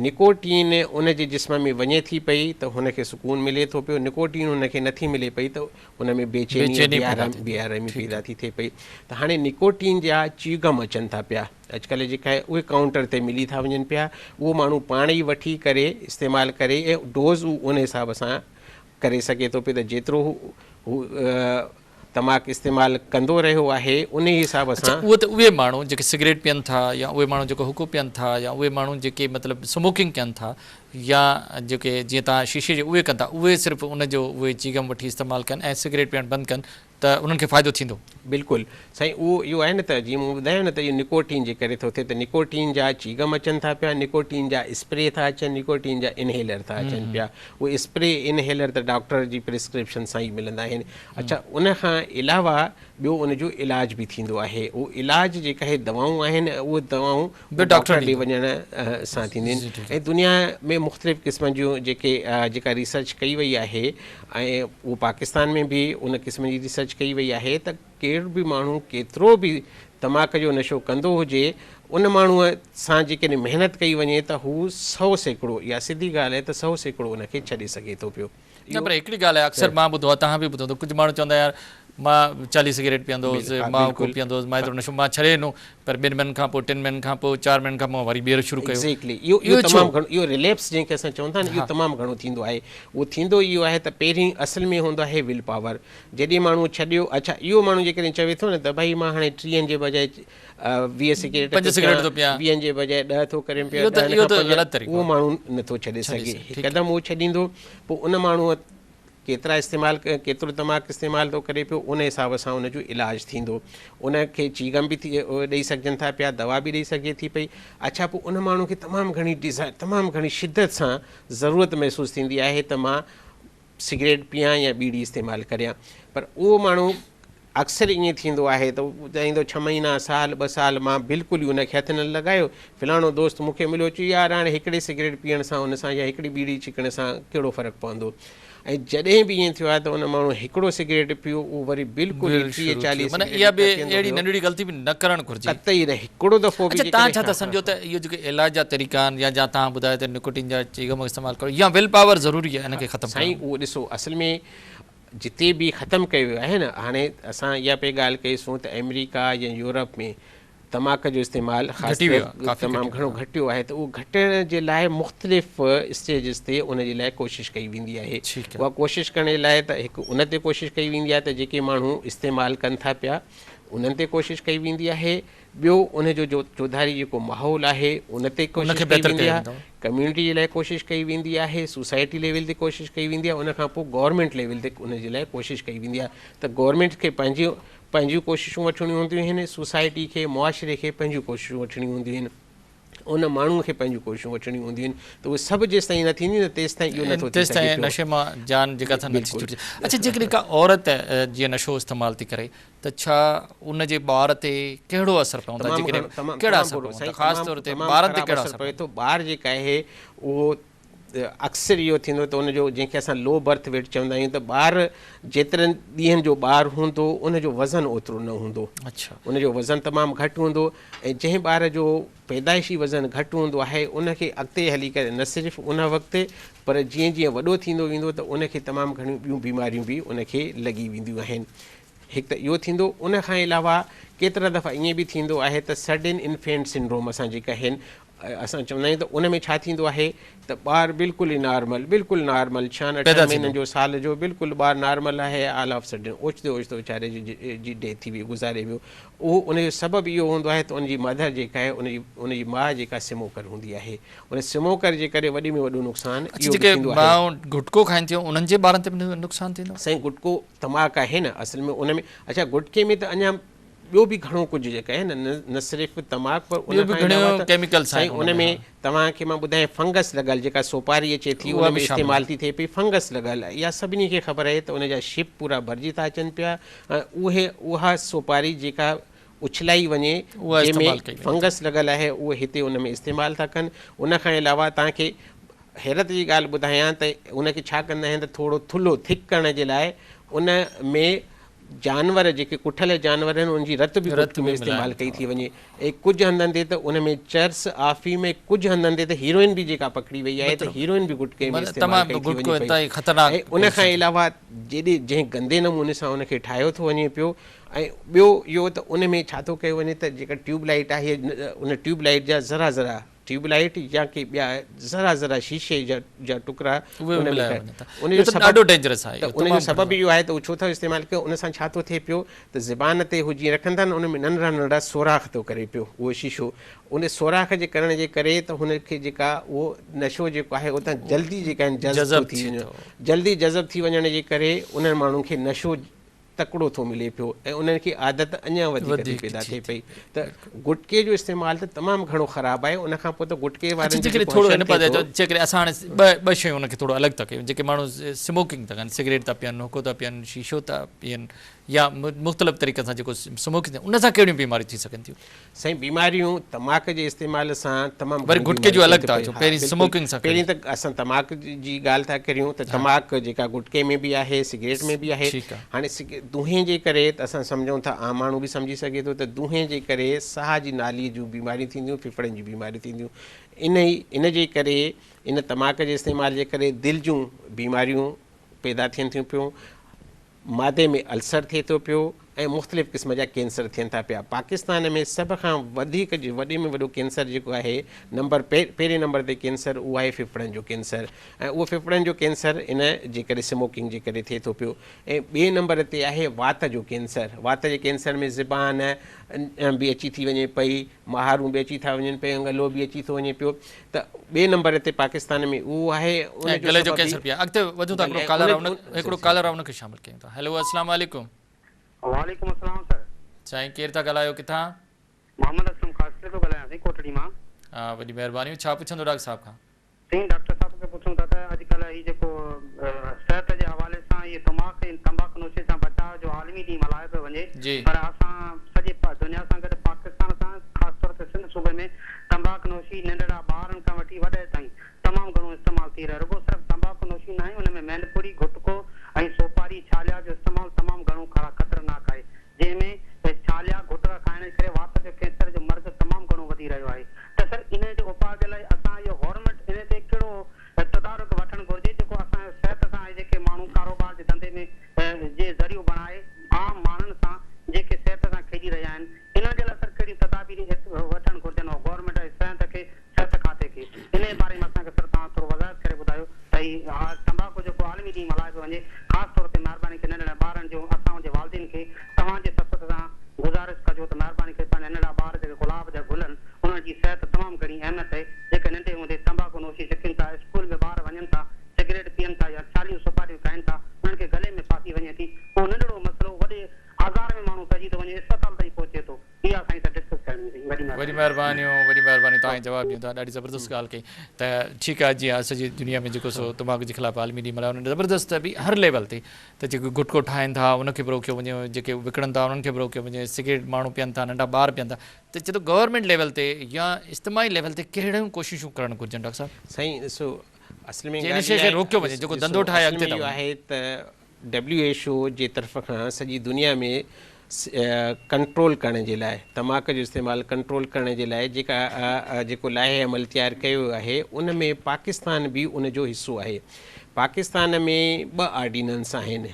نڪوٽين ان جي جسم ۾ وڃي ٿي پئي ته هن کي سڪون ملي ٿو پيو نڪوٽين هن کي نٿي ملي پئي ته هن ۾ بيچيني ۽ بي آرامي پيدا ٿي ٿئي پئي ته هاڻي نڪوٽين جا چيوگم اچن ٿا پيا اڄڪلهه جيڪا آهي اهي ڪائونٽر تي ملي ٿا وڃن پيا اهو ماڻهو پاڻ ئي وٺي ڪري استعمال ڪري ۽ ڊوز هو ان حساب سان ڪري سگهي ٿو پيو ته جيترو هو تماڪ استعمال ڪندو رهيو آهي انهي حساب اڇا سان. اهو ته اهي ماڻهو جيڪي سگريٽ پين ٿا يا اهي ماڻهو جيڪو حقو پين ٿا يا اهي ماڻهو جيڪي مطلب سموڪنگ ڪن ٿا يا جيڪي جيئن توهان شيشي جي اهي ڪن ٿا اهي صرف ان جو اهي چيگم وٺي استعمال ڪن ۽ سگريٽ پيئڻ بند ڪن ته انهن کي فائدو ٿيندو. بلڪل سائين اهو اهو آهي نه ته جيئن مون ٻڌايو نه ته اهو نڪوٽين جي ڪري ٿو ٿئي ته نڪوٽين جا چيگم اچن ٿا پيا نڪوٽين جا اسپري ٿا اچن نڪوٽين جا انهيلر ٿا اچن پيا اهي اسپري انهيلر ته ڊاڪٽر جي پرسڪرپشن سان ئي ملندا آهن اڇا ان کان علاوه ٻيو ان جو علاج به ٿيندو آهي اهو علاج جيڪا اهي دوائون آهن اهي دوائون به ڊاڪٽر ڏي وڃڻ سان ٿينديون آهن ۽ دنيا ۾ مختلف قسمن جون جيڪي جيڪا ريسرچ ڪئي وئي آهي ۽ اهو پاڪستان ۾ به ان قسم جي ريسرچ ڪئي وئي آهي ته ڪير به ماڻهو ڪيترو به تماڪ جو نشو ڪندو هجي ان ماڻهوء سان جيڪڏهن محنت ڪئي وڃي ته هو 100% اها سڌي ڳالهه آهي ته 100% ان کي ڇڏي سگهي ٿو پيو. نه پر هڪڙي ڳالهه آهي اڪثر مان ٻڌو آهي توهان به ٻڌو هوندو ڪجهه ماڻهو چوندا آهن يار مان 40 سگريٽ پيئندو هوس مان حقو پيئندو هوس مان ايترو نشو مان ڇڏي ڏنو پر ٻن مهينن کان پوء ٽن مهينن کان پوء چار مهينن کان پوء وري ٻيهر شروع ڪيو. ايگزيڪٽلي اهو اهو تمام گهڻو اهو رليپس جنهن کي اسان چون ٿا نه اهو تمام گهڻو ٿيندو آهي اهو ٿيندو اهو آهي ته پهرين اصل ۾ هوندو آهي will power جڏهن ماڻهو ڇڏيو اڇا اهو ماڻهو جيڪڏهن چوي ٿو نه ته ڀائي مان هاڻي ٽيهن جي بجاء 20 سگريٽ 5 سگريٽ ٿو پيان ويهن جي بجاء 10 ٿو ڪريم پيا اهو ته غلط طريقو اهو ماڻهو نٿو ڇڏي سگهي هڪدم اهو ڇڏيندو پوء ان ماڻهو ڪيترا استعمال ڪيترو تماڪ استعمال ٿو ڪري پيو ان حساب سان ان جو علاج ٿيندو ان کي چيگم به ڏئي سگهجن ٿا پيا دوا به ڏئي سگهجي ٿي پئي اڇا پوء ان ماڻهو کي تمام گهڻي ڊيزائر تمام گهڻي شدت سان ضرورت محسوس ٿيندي آهي ته مان سگريٽ پيان يا ٻيڙي استعمال ڪريان پر اهو ماڻهو اڪثر ائين ٿيندو آهي ته ٻڌائيندو ڇهه مهينا، سال، ٻه سال مان بلڪل ئي ان کي هٿ نه لڳايو، فلاڻو دوست مون کي مليو چيو يار هاڻي هڪڙي سگريٽ پيئڻ سان ان سان يا هڪڙي ٻيڙي ڇڪڻ سان ڪهڙو فرق پوندو ۽ جڏهن به ائين ٿيو آهي ته ان ماڻهو هڪڙو سگريٽ پيو اهو وري بلڪل ئي ٽيهه چاليهه معنيٰ اها به اهڙي ننڍڙي غلطي به نه ڪرڻ گهرجي. قطعي نه هڪڙو دفعو به اڇا توهان ڇا جيڪڏهن ٿا سمجهو ته اهو جيڪي علاج جا طريقا آهن يا جا توهان ٻڌايو ته نڪوٽين جا چيگم استعمال ڪريو يا will power ضروري آهي ان کي ختم ڪرڻ. سائين اهو ڏسو اصل ۾ جتي به ختم ڪيو ويو آهي نه هاڻي اسان اها پئي ڳالهه ڪئي سون ته آمريڪا يا يورپ ۾ تماڪ جو استعمال خاص طور تمام گهڻو گهٽيو آهي ته اهو گهٽڻ جي لاء مختلف اسٽيجز تي ان جي لاء ڪوشش ڪئي ويندي آهي اها ڪوشش ڪرڻ جي لاء ته هڪ ان تي ڪوشش ڪئي ويندي آهي ته جيڪي ماڻهو استعمال ڪن ٿا پيا انهن تي ڪوشش ڪئي ويندي آهي ٻيو ان جو جو چوڌاري جيڪو ماحول آهي ان تي ڪوشش ڪئي ويندي آهي ڪميونٽي جي لاء ڪوشش ڪئي ويندي آهي سوسائٽي ليول تي ڪوشش ڪئي ويندي آهي ان کان پوء گورنمينٽ ليول تي ان جي لاء ڪوشش ڪئي ويندي آهي ته گورنمينٽ کي پنهنجي پنهنجيون ڪوششون وٺڻيون هونديون آهن سوسائٽي کي معاشري کي پنهنجيون ڪوششون وٺڻيون هونديون آهن ان ماڻهو کي پنهنجون ڪوششون وٺڻيون هونديون آهن ته اهي سڀ جيستائين نه ٿينديون نه تيستائين اهو نٿو ٿي سگهي پيو نشي مان جان جيڪا اٿن نٿي ڇٽجي اڇا جيڪڏهن ڪا عورت جيئن نشو استعمال ٿي ڪري ته ڇا ان جي ٻار تي ڪهڙو اثر پوندو آهي جيڪڏهن ڪهڙا اثر پون ٿا خاص طور تي ٻارن تي ڪهڙا اثر پوي ٿو ٻار جيڪا آهي اهو اڪثر اهو ٿيندو ته ان جو جنهن کي اسان لو برٿ ويٽ چوندا آهيون ته ٻار جيترن ڏينهن جو ٻار هوندو ان جو وزن اوترو نه هوندو اڇا ان جو وزن تمام گهٽ هوندو ۽ جنهن ٻار جو پيدائشي وزن گهٽ هوندو آهي ان کي اڳتي هلي ڪري نه صرف ان وقت پر جيئن جيئن وڏو ٿيندو ويندو ته ان کي تمام گهڻيون ٻيون بيماريون به ان کي لڳي وينديون آهن هڪ ته اهو ٿيندو ان کان علاوه ڪيترا دفعا ائين به ٿيندو آهي ته سڊن انفينٽ سنڊروم اسان جيڪا آهن اسان چوندا آهيون ته ان ۾ ڇا ٿيندو آهي ته ٻار بلڪل ئي نارمل بلڪل نارمل ڇهن اٺن مهينن جو سال جو بلڪل ٻار نارمل آهي آل آف سڊن اوچتو اوچتو ويچاري جي ڊيٿ ٿي وئي گذاري ويو اهو ان جو سبب اهو هوندو آهي ته ان جي مدر جيڪا آهي ان جي ان جي ماء جيڪا سموڪر هوندي آهي ان سموڪر جي ڪري وڏي ۾ وڏو نقصان اهو به ٿيندو آهي. مائون گٽڪو کائين ٿيون انهن جي ٻارن تي به نقصان ٿيندو؟ سائين گٽڪو تماڪ آهي نه اصل ۾ ان ۾ اڇا گٽڪي ۾ ته اڃا ٻيو به گهڻو ڪجهه جيڪا آهي نه نه صرف تماڪ پر ان کان علاوه ته ڪيميڪلز سائين ان ۾ توهان کي مان ٻڌايان فنگس لڳل جيڪا سوپاري اچي ٿي ان ۾ استعمال ٿي ٿئي پئي فنگس لڳل اها سڀني کي خبر آهي ته ان جا شپ پورا ڀرجي ٿا اچن پيا ۽ اهي اها سوپاري جيڪا اڇلائي وڃي جنهن ۾ فنگس لڳل آهي اهي هتي ان ۾ استعمال ٿا ڪن ان کان علاوه توهان کي حيرت جي ڳالهه ٻڌايان ته ان کي ڇا ڪندا آهن ته ٿورو ٿلهو Thick ڪرڻ جي لاء ان ۾ جانور جيڪي ڪٺل جانور آهن ان جي رت به گٽڪي ۾ استعمال ڪئي ٿي وڃي ۽ ڪجهه هنڌن تي ته ان ۾ چرس آفيم ۽ ڪجهه هنڌن تي ته هيروئن به جيڪا پڪڙي وئي آهي ته هيروئن به گٽڪي ۾ استعمال ڪئي ٿي وڃي پئي ۽ ان کان علاوه جيڏي جنهن گندي نموني سان ان کي ٺاهيو ٿو وڃي پيو ۽ ٻيو اهو ته ان ۾ ڇا ٿو ڪيو وڃي ته جيڪا ٽيوب لائيٽ آهي ان ٽيوب لائيٽ جا ذرا ذرا ٽيوب لائيٽ يا ڪي ٻيا ذرا ذرا شيشي جا ٽڪرا ان ۾ ان جو سبب ڏاڍو ڊينجرس آهي ته ان جو سبب اهو آهي ته اهو ڇو ٿا استعمال ڪيو ان سان ڇا ٿو ٿئي پيو ته زبان تي هو جيئن رکن ٿا نه ان ۾ ننڍڙا ننڍڙا سوراخ ٿو ڪري پيو اهو شيشو ان سوراخ جي ڪرڻ جي ڪري ته هن کي جيڪا اهو نشو جيڪو آهي اتان جلدي جيڪا آهن جذب ٿو ٿي وڃي جلدي جذب ٿي وڃڻ جي ڪري انهن ماڻهن کي نشو تڪڙو ٿو ملي پيو ۽ انهن کي عادت اڃا وڌيڪ ٿي پيدا ٿئي پئي ته گٽڪي جو استعمال ته تمام گهڻو خراب آهي ان کان پوء ته گٽڪي وارن جو جيڪو ٿورو هن پاسي اچو جيڪڏهن اسان هاڻي ٻه ٻه شيون ان کي ٿورو الڳ ٿا ڪيون جيڪي ماڻهو سموڪنگ ٿا ڪن سگريٽ ٿا پيئن حقو ٿا پيئن شيشو ٿا پيئن يا مختلف طريقن سان جيڪو سموڪنگ ان سان ڪهڙيون بيماريون ٿي سگهن ٿيون؟ سائين بيماريون تماڪ جي استعمال سان تمام وري گٽڪي جو الڳ ٿا اچو پهرين سموڪنگ سان پهرين ته اسان تماڪ جي ڳالهه ٿا ڪريون ته تماڪ جيڪا گٽڪي ۾ به آهي سگريٽ ۾ به آهي هاڻي دونهين جي ڪري ته اسان سمجهون ٿا عام ماڻهو به سمجهي سگهي ٿو ته دونهين جي ڪري ساهه جي نالي جون بيماريون ٿينديون ڦڦڙن جون بيماريون ٿينديون ان ان جي ڪري ان تماڪ جي استعمال جي ڪري دل جون بيماريون پيدا ٿين ٿيون پيون معدي ۾ السر ٿئي ٿو پيو ۽ مختلف قسم جا ڪينسر ٿين ٿا پيا. پاڪستان ۾ سڀ کان وڌيڪ وڏي ۾ وڏو ڪينسر جيڪو آهي نمبر پهرين نمبر تي ڪينسر اهو آهي ڦڦڙن جو ڪينسر ۽ اهو ڦڦڙن جو ڪينسر ان جي ڪري سموڪنگ جي ڪري ٿئي ٿو پيو ۽ ٻئي نمبر تي آهي وات جو ڪينسر وات جي ڪينسر ۾ زبان به اچي ٿي وڃي پئي مهارون به اچي ٿا وڃن پيون ڳلو به اچي ٿو وڃي پيو ته ٻئي نمبر تي پاڪستان ۾ اهو آهي ان جو گلي جو ڪينسر به آهي اڳتي وڌون ٿا هڪڙو ڪالر آهي هڪڙو ڪالر آهي ان کي شامل ڪيون ٿا هيلو السلام عليڪم. وعليڪم السلام سر. سائين ڪير ٿا ڳالهايو ڪٿان. محمد اسلم خاصخيلي ٿو ڳالهايان سائين ڪوٽڙي مان. ها وڏي مهرباني ڇا پڇندو ڊاڪٽر صاحب کان. سائين ڊاڪٽر صاحب کي پڇون ٿا ته اڄڪلهه هي جيڪو صحت جي حوالي سان هي تماڪ ۽ تمباڪ نوشي سان بچاء جو عالمي ڏينهن ملهايو پيو وڃي. جي. پر اسان سڄي دنيا سان گڏ پاڪستان سان خاص طور تي سنڌ صوبي ۾ تنباڪ نوشي ننڍڙا ٻارن کان وٺي وڏي تائين تمام گهڻو استعمال ٿي رهيو رڳو صرف تنباڪو نوشي ناهي ان ۾ مينپوري، گٽڪو ۽ سوپاري، ڇاليا جو استعمال تمام گهڻو خطرناڪ آهي جنهن ۾ ڇاليا، گٽڪا کائڻ جي ڪري وات جو ڪينسر جو مرض تمام گهڻو وڌي رهيو آهي ته سر انهي جي اپاء جي لاء اسان اهو گورنمينٽ انهي تي ڪهڙو تدارڪ وٺڻ گهرجي جيڪو اسان جو صحت سان ۽ جيڪي ماڻهو ڪاروبار جي ڌنڌي ۾ جي ذريعو بڻائي عام ماڻهن سان جيڪي صحت سان کيڏي رهيا آهن انهن جي لاء سر ڪهڙيون تدابيرون وٺڻ گهرجن گورنمينٽ ۽ صحت کي صحت کاتي کي انهي باري ۾ اسان کي سر توهان ٿورو وضاحت ڪري ٻڌايو ته هي تمباڪو جيڪو عالمي ڏينهن ملهايو پيو وڃي خاص طور تي مهرباني ڪري ننڍڙن ٻارن جو اسان جي والدين کي توهان جي توسط سان گذارش ڪجو ته مهرباني ڪري پنهنجا ننڍڙا ٻار جيڪي گلاب جا گل آهن انهن جي صحت تمام گهڻي اهميت آهي جيڪي ننڍي هوندي تمباڪو نوشي سکن ٿا اسڪول ۾ ٻار وڃن ٿا سگريٽ پيئن ٿا يا ڇاليون سوپاريون کائن ٿا انهن کي گلي ۾ ڦاسي وڃي ٿي اهو ننڍڙو مسئلو وڏي آزار ۾ ماڻهو پئجي ٿو وڃي اسپتال تائين پهچي ٿو. اها سائين سان ڊسڪس ڪرڻي هئي وڏي مهرباني. وڏي مهربانيون وڏي مهرباني توهان جواب ڏيون ٿا ڏاڍي زبردست ڳالهه ڪئي ته ٺيڪ آهي جيئن سڄي دنيا ۾ جيڪو سو تماڪ جي خلاف عالمي ڏينهن ملهايو وڃي زبردست به هر ليول تي ته جيڪو گٽڪو ٺاهين ٿا ان کي به روڪيو وڃي جيڪي وڪڻن ٿا انهن کي به روڪيو وڃي سگريٽ ماڻهو پين ٿا ننڍا ٻار پين ٿا ته چي ٿو گورنمينٽ ليول تي يا اجتماعي ليول تي ڪهڙيون ڪوششون ڪرڻ گهرجن ڊاڪٽر صاحب. سائين ڏسو اصل ۾ جي ان شيء کي روڪيو وڃي جيڪو ڌنڌو ٺاهي اڳتي ٿا وڃن. اهو آهي ته ڊبليو ايڇ او جي طرف کان سڄي دنيا ۾ ڪنٽرول ڪرڻ جي لاء تماڪ جو استعمال ڪنٽرول ڪرڻ جي لاء جيڪا جيڪو لائحه عمل تيار ڪيو ويو آهي ان ۾ پاڪستان به ان جو حصو آهي پاڪستان ۾ ٻه آرڊيننس آهن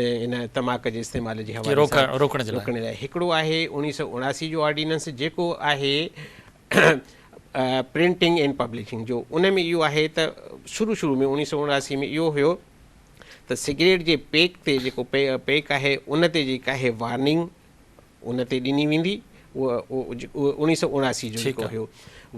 ان تماڪ جي استعمال جي حوالي سان روڪڻ لاء هڪڙو آهي اوڻيهه سو اڻاسي جو آرڊيننس جيڪو آهي پرنٽنگ اينڊ پبلشنگ جو ان ۾ اهو آهي ته شروع شروع ۾ اوڻيهه سو اڻاسي ۾ اهو هيو ته سگريٽ جي پيڪ تي جيڪو پيڪ آهي ان تي جيڪا آهي وارننگ ان تي ڏني ويندي اهو اوڻيهه سو اڻاسي جو جيڪو هيو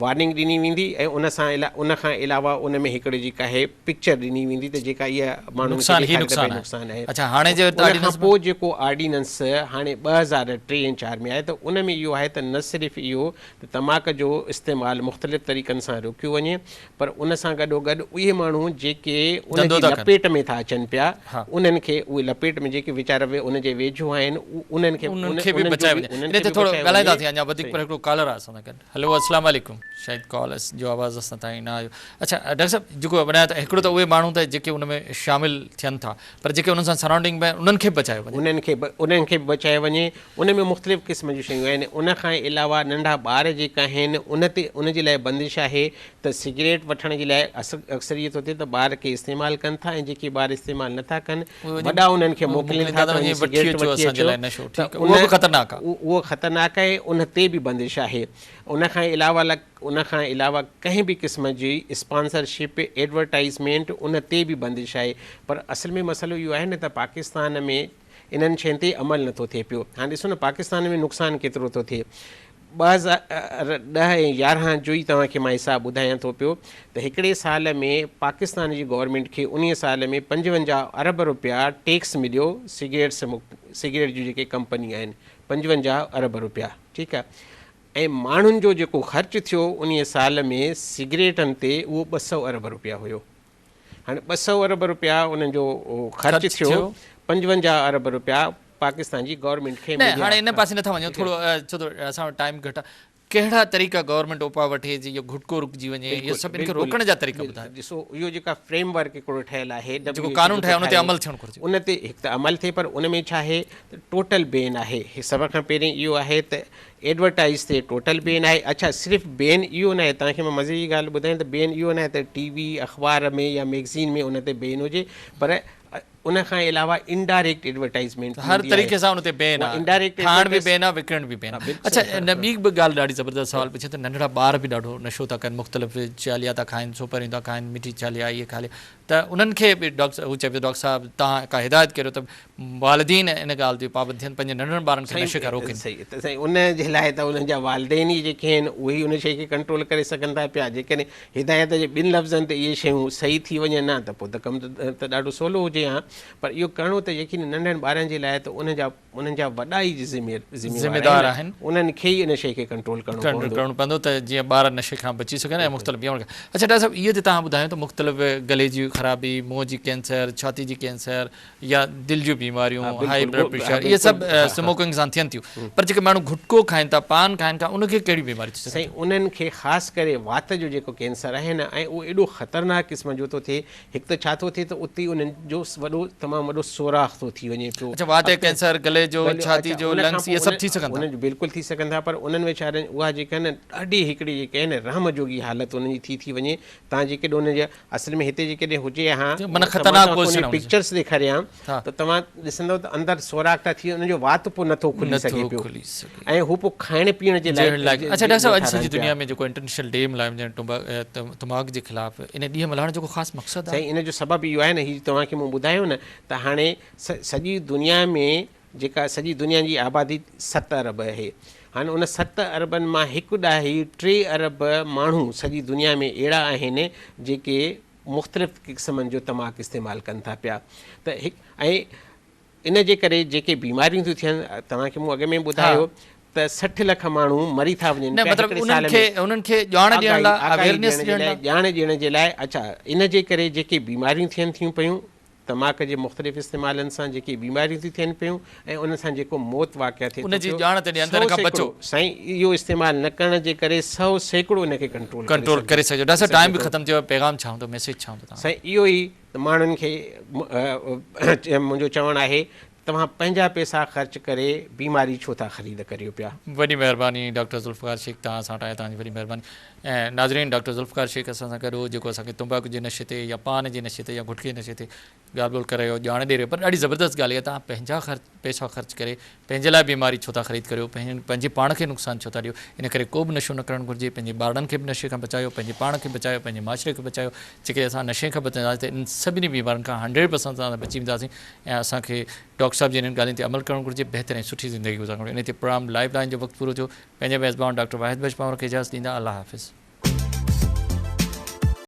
وارننگ ڏني ويندي ۽ ان سان ان کان علاوه ان ۾ هڪڙي جيڪا آهي پڪچر ڏني ويندي ته جيڪا اها ماڻهن کي ڏيکاري ته ڀئي نقصان آهي ان کان پوء جيڪو آرڊيننس هاڻي 2003 ۽ 4 ۾ آهي ته ان ۾ اهو آهي ته نه صرف اهو ته تماڪ جو استعمال مختلف طريقن سان روڪيو وڃي پر ان سان گڏوگڏ اهي ماڻهو جيڪي ان جي لپيٽ ۾ ٿا اچن پيا انهن کي اهي لپيٽ ۾ جيڪي ويچارا ان جي ويجهو آهن انهن کي انهن کي به بچايو وڃي ان تي ٿورو ڳالهائينداسين اڃا وڌيڪ پر هڪڙو ڪالر آهي اسان سان گڏ هلو السلام عليڪم شايد ڪال جو آواز اسان تائين نه آيو اڇا ڊاڪٽر صاحب جيڪو ٻڌايو ته هڪڙو ته اهي ماڻهو ته جيڪي ان ۾ شامل ٿين ٿا پر جيڪي انهن سان سرائونڊنگ ۾ انهن کي به بچايو وڃي انهن کي به بچايو وڃي ان ۾ مختلف قسم جون شيون آهن ان کان علاوه ننڍا ٻار جيڪا آهن ان تي ان جي لاء بندش آهي ته سگريٽ وٺڻ جي لاء اڪثر اهو ٿو ٿئي ته ٻار ڪي استعمال ڪن ٿا ۽ جيڪي ٻار استعمال نه ٿا ڪن وڏا انهن کي موڪلين ٿا ته وڃي سگريٽ وٺي اچو ته اهو خطرناڪ آهي ان تي به بندش آهي ان کان علاوه ان کان علاوه ڪنهن به قسم جي اسپانسر شپ ايڊورٽائزمينٽ ان تي به بندش آهي پر اصل ۾ مسئلو اهو آهي نه ته پاڪستان ۾ انهن شين تي عمل نٿو ٿئي پيو. هاڻي ڏسو نه پاڪستان ۾ نقصان ڪيترو ٿو ٿئي. 2010 ۽ 11 جو ئي توهان کي مان حساب ٻڌايان ٿو پيو ته هڪڙي سال ۾ پاڪستان جي گورنمينٽ کي انهيء سال ۾ 55 ارب روپيا ٽيڪس مليو سگريٽ سگريٽ جون جيڪي ڪمپنيون آهن 55 ارب روپيا ٺيڪ آهي ۽ ماڻهن جو جيڪو خرچ ٿيو انهيء سال ۾ سگريٽن تي اهو 200 ارب روپيا هيو. هاڻي 200 ارب رپيا انهن جو خرچ ٿيو، 55 ارب رپيا پاڪستان جي گورنمينٽ کي مليا. نه هاڻي ان پاسي نٿا وڃون ٿورو ڇو ته اسان وٽ ٽائيم گهٽ آهي. ڪهڙا طريقا گورنمينٽ اپاء وٺي جي اهو گهٽڪو رڪجي وڃي اهو سڀ ان کي روڪڻ جا طريقا ٻڌايو. ڏسو اهو جيڪا فريم ورڪ هڪڙو ٺهيل آهي جيڪو قانون ٺهيو ان تي عمل ٿيڻ گهرجي. ان تي هڪ ته عمل ٿئي پر ان ۾ ڇا آهي ته ٽوٽل بين آهي سڀ کان پهرين اهو آهي ته ايڊورٽائيز تي ٽوٽل بين آهي اڇا صرف بين اهو ناهي توهان کي مان مزي جي ڳالهه ٻڌايان ته بين اهو ناهي ته ٽي وي اخبار ۾ يا ميگزين ۾ ان تي بين هجي پر ان کان علاوه انڊائريڪٽ ايڊورٽائيزمينٽ هر طريقي سان ان تي بين آهي ٺاهڻ به بين آهي وڪڻڻ به بين آهي اڇا ان ٻي به ڳالهه ڏاڍي زبردست سوال پڇي ته ننڍڙا ٻار به ڏاڍو نشو ٿا ڪن مختلف چاليا ٿا کائن سوپريون ٿا کائن مٺي چاليا اهي کاليا ته انهن کي به ڊاڪٽر هو چئي پيو ڊاڪٽر صاحب توهان ڪا هدايت ڪريو ته والدين ان ڳالهه تي پابند ٿين پنهنجي ننڍڙن ٻارن کي نشي کان روڪين. صحيح ته سائين ان جي لاء ته انهن جا والدين ئي جيڪي آهن اهي ئي ان شيء کي ڪنٽرول ڪري سگهن ٿا پيا جيڪڏهن هدايت جي ٻن لفظن تي اهي شيون صحيح ٿي وڃن ها ته پوء ته ڪم ته ڏاڍو سولو هجي ها. پر اهو ڪرڻو ته يقينن ننڍن ٻارن جي لاء ته ان جا انهن جا وڏا ئي ذميوار آهن انهن کي ئي ان شيء کي ڪنٽرول ڪرڻو پوندو. ڪرڻو پوندو ته جيئن ٻار نشي کان بچي سگهن ۽ مختلف بيمارين کان. اڇا ڊاڪٽر صاحب اهي ته توهان ٻڌايو ته مختلف گلي جي خرابي، منهن جي ڪينسر، ڇاتي جي ڪينسر يا دل جون بيماريون، هائي بلڊ پريشر اهي سڀ سموڪنگ سان ٿين ٿيون پر جيڪي ماڻهو گهٽڪو کائن ٿا، پان کائن ٿا ان کي ڪهڙيون بيماريون ٿي سگهن ٿيون؟ سائين انهن کي خاص ڪري وات جو جيڪو ڪينسر آهي نه ۽ اهو ايڏو خطرناڪ قسم جو ٿو ٿئي هڪ ته ڇا ٿو ٿئي ته اتي انهن جو وڏو تمام وڏو سوراخ ٿو ٿي وڃي پيو. اڇا وات جو ڪينسر، گلي جو، ڇاتي جو، لنگس اهي سڀ ٿي سگهن ٿا. انهن جو بلڪل ٿي سگهن ٿا پر انهن ويچارن اها جيڪا آهي نه ڏاڍي هڪڙي جيڪا آهي نه رحم جوڳي حالت انهن جي ٿي ٿي وڃي تان جيڪڏهن انهن جا اصل ۾ هتي جيڪڏهن هجي ها معنيٰ خطرناڪ پوزيشن آهي پڪچرس ڏيکاريان ته توهان ڏسندؤ ته اندر سوراخ ٿا ٿي وڃن انهن جو وات پوء نٿو کلي سگهي پيو ۽ هو پوء کائڻ پيئڻ جي لائق اڇا ڊاڪٽر صاحب اڄ سڄي دنيا ۾ جيڪو انٽرنيشنل ڊي ملهايو وڃي تماڪ جي خلاف ان ڏينهن ملهائڻ جو ڪو خاص مقصد آهي؟ سائين ان جو سبب اهو آهي نه هي توهان کي مون ٻڌايو نه ته هاڻي سڄي دنيا ۾ جيڪا سڄي دنيا جي آبادي 7 ارب آهي هاڻي ان 7 اربن مان هڪ ڏهائي 3 ارب ماڻهو سڄي دنيا ۾ اهڙا آهن جيڪي مختلف قسمن جو تماڪ استعمال ڪن ٿا پيا ته هڪ ۽ ان جي ڪري جيڪي بيماريون ٿيون ٿين توهان کي مون اڳ ۾ ٻڌايو ته 60 لک ماڻهو مري ٿا وڃن پيا هڪڙي سال ۾ انهن کي ڄاڻ ڏيڻ لاء اويرنيس ڏيڻ لاء ڄاڻ ڏيڻ جي لاء اڇا ان جي ڪري جيڪي بيماريون ٿين ٿيون پيون تماڪ جي مختلف استعمالن سان جيڪي بيماريون ٿيون ٿين پيون ۽ ان سان جيڪو موت واقع ٿئي ٿو ان جي ڄاڻ ته ڏين ته ان کان بچو. سائين اهو استعمال نه ڪرڻ جي ڪري 100% ان کي ڪنٽرول ڪنٽرول ڪري سگهجي ڊاڪٽر صاحب ٽائيم به ختم ٿي ويو پيغام ڇا هوندو ميسيج ڇا هوندو توهان جو. سائين اهو ئي ته ماڻهن کي منهنجو چوڻ آهي توهان پنهنجا پئسا خرچ ڪري بيماري ڇو ٿا خريد ڪريو پيا. وڏي مهرباني ڊاڪٽر ذوالفقار شيخ توهان اسان وٽ آيا توهان جي وڏي مهرباني ۽ ناظرين ڊاڪٽر ذوالفقار شيخ اسان سان گڏ هو جيڪو اسان کي تنباڪو جي نشي تي يا پان جي نشي تي يا گٽڪي جي نشي تي ڳالهه ٻولهه ڪري رهيو هو ڄاڻ ڏئي رهيو پر ڏاڍي زبردست ڳالهه اها توهان پنهنجا خرچ پئسا خرچ ڪري پنهنجي لاء بيماري ڇو ٿا خريد ڪريو پنهنجي پاڻ کي نقصان ڇو ٿا ڏيو ان ڪري ڪو به نشو نه ڪرڻ گهرجي پنهنجي ٻارڙن کي به نشي کان بچايو پنهنجي پاڻ کي بچايو پنهنجي معاشري کي بچايو جيڪڏهن اسان نشي کان بچنداسين ته انهن سڀني بيمارين کان هنڊريڊ پرسنٽ اسان بچي وينداسين ۽ اسان کي ڊاڪٽر صاحب جي انهن ڳالهين تي عمل ڪرڻ گهرجي بهتر ۽ سٺي زندگي گذارڻ گهرجي انهي تي پروگرام لائيف لائين جو وقت پورو ٿيو پنهنجي ميزبان ڊاڪٽر واحد بخش پنهور کي اجازت ڏيندا الله حافظ.